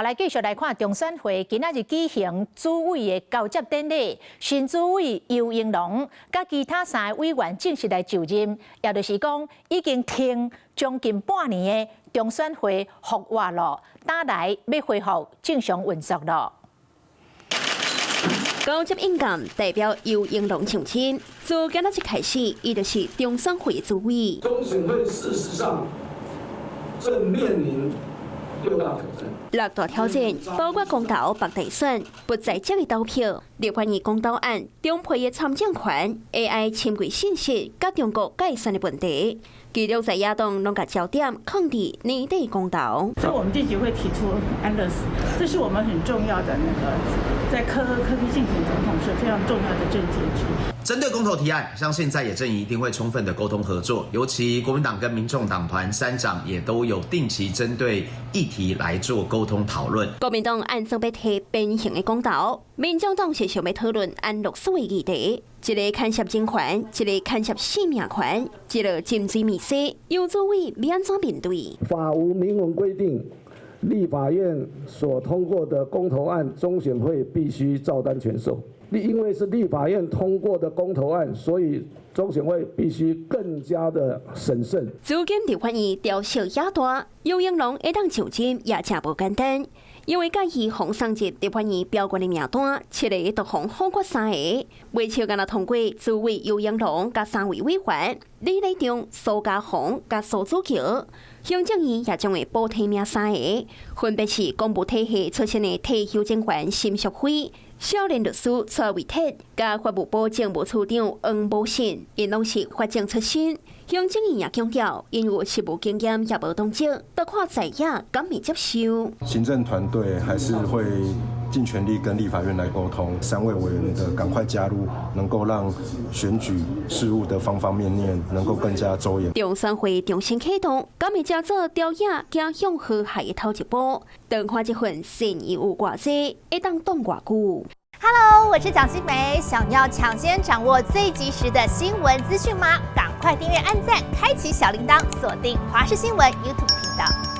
來繼續來看中選會今仔日舉行主委的交接典禮，新主委游盈隆佮其他三个委員正式來就任，也就是講已經停將近半年的中選會復活咯，打來欲恢復正常運作咯。交接印鑑代表游盈隆上任，自今仔日開始，伊就是中選會主委。中選會事實上正面臨六大挑戰。六大挑戰包括公投、北大選、不在籍的投票、立法院公投案、中批的參政權、AI 侵權信息、佮中國改選的問題。其中在野黨攏共焦點囥佇年底公投。所以我們這集會提出安樂死，這是我們很重要的那個，在柯柯 P 競選總統是非常重要的政見之一。針對公投提案，相信在野陣營一定會充分的溝通合作，尤其國民黨跟民眾黨團三長也都有定期針對議題來做溝通討論。國民黨按準欲提鞭刑的公投，民眾黨是想欲討論安樂死的議題，一个牽涉人權，一个牽涉生命權，一个浸水面試，游主委欲按怎面對？法無明文規定，立法院所通過的公投案，中選會必須照單全收。因為是立法院通過的公投案，所以中選會必須更加的審慎。如今立法院調小野大，游盈隆會當就任也誠無簡單，因為佮伊予送入立法院表決的名單，七个都予否決三个，袂少干焦通過主委游盈隆佮三位委員李禮中、蘇嘉宏佮蘇子橋，行政院也將會補提名三个，分別是公務體系出身的退休警員沈淑惠、少年律師蔡維鐵，佮法務部政務處長黃模信，𪜶攏是法政出身。行政院也強調，𪜶有實務經驗也無黨籍，著看在野敢會接受。行政團隊還是會盡全力跟立法院來溝通，三位委員的趕快加入，能夠讓選舉事務的方方面面能夠更加周延。中選會重新啟動，敢會成做朝野走向和諧的頭一步？等看這份善意有偌濟，會當擋偌久？ Hello，我是蔣新梅，想要搶先掌握最及時的新聞資訊嗎？趕快訂閱、按讚、開啟小鈴鐺，鎖定華視新聞 YouTube 頻道。